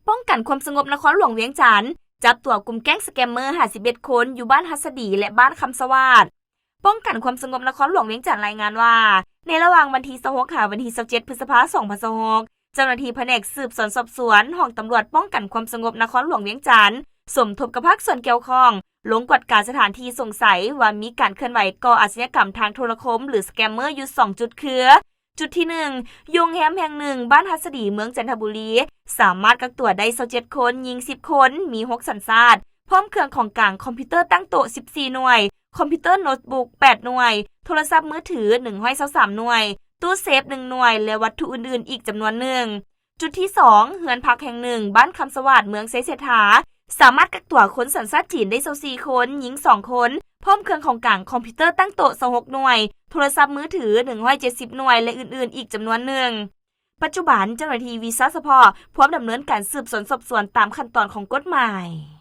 ປ້ອງກັນຄວາມສະຫງົບນະຄອນຫຼວງວຽງຈັນ ຈັບຕົວກຸ່ມແກ້ງສະແກມເມີຫ້າສິບເອັດຄົນ ຢູ່ບ້ານຫັດສະດີ ແລະ ບ້ານຄຳສະຫວາດ. ປ້ອງກັນຄວາມສະຫງົບນະຄອນຫຼວງວຽງຈັນລາຍງານວ່າ ໃນລະຫວ່າງວັນທີຊາວຫົກ ຫາວັນທີຊາວເຈັດ ພຶດສະພາ ສອງພັນຊາວຫົກ ເຈົ້າໜ້າທີ່ພະແນກສືບສວນສອບສວນ ຫ້ອງຕຳຫຼວດປ້ອງກັນຄວາມສະຫງົບນະຄອນຫຼວງວຽງຈັນ ສົມທົບກັບພາກສ່ວນກ່ຽວຂ້ອງ ລົງກວດກາສະຖານທີ່ສົງໄສວ່າມີການເຄື່ອນໄຫວກໍ່ອາຊະຍາກຳທາງໂທລະຄົມ ຫຼື ສະແກມເມີຢູ່ສອງຈຸດຄື ຈຸດທີໜຶ່ງ ຢູ່ໂຮງແຮມແຫ່ງໜຶ່ງ ບ້ານຫັດສະດີ ເມືອງຈັນທະບູລີ ສາມາດກັກຕົວໄດ້ຊາວເຈັດຄົນ, ຍິງສິບຄົນ, ມີຫົກສັນຊາດ, ພ້ອມເຄື່ອງຂອງກາງຄອມພິວເຕີຕັ້ງໂຕະສິບສີ່ໜ່ວຍ, ຄອມພິວເຕີໂນ້ດບຸກແປດໜ່ວຍ, ໂທລະສັບມືຖືໜຶ່ງຮ້ອຍຊາວສາມໜ່ວຍ, ຕູ້ເຊຟໜຶ່ງໜ່ວຍ ແລະ ວັດຖຸອື່ນໆອີກຈຳນວນໜຶ່ງ. ຈຸດທີສອງ ເຮືອນພັກແຫ່ງໜຶ່ງ ບ້ານຄຳສະຫວາດ ເມືອງໄຊເສດຖາ ສາມາດກັກຕົວຄົນສັນຊາດຈີນໄດ້ຊາວສີ່ຄົນ, ຍິງສອງຄົນ, ພ້ອມເຄື່ອງຂອງກາງຄອມພິວເຕີຕັ້ງໂຕະຊາວຫົກໜ່ວຍ, ໂທລະສັບມືຖືໜຶ່ງຮ້ອຍເຈັດສິບໜ່ວຍ ແລະ ອື່ນໆອີກຈຳນວນໜຶ່ງ. ປັດຈຸບັນເຈົ້າໜ້າທີ່ວິຊາສະເພາະພວມດຳເນີນການສືບສວນສອບສວນຕາມຂັ້ນຕອນຂອງກົດໝາຍ.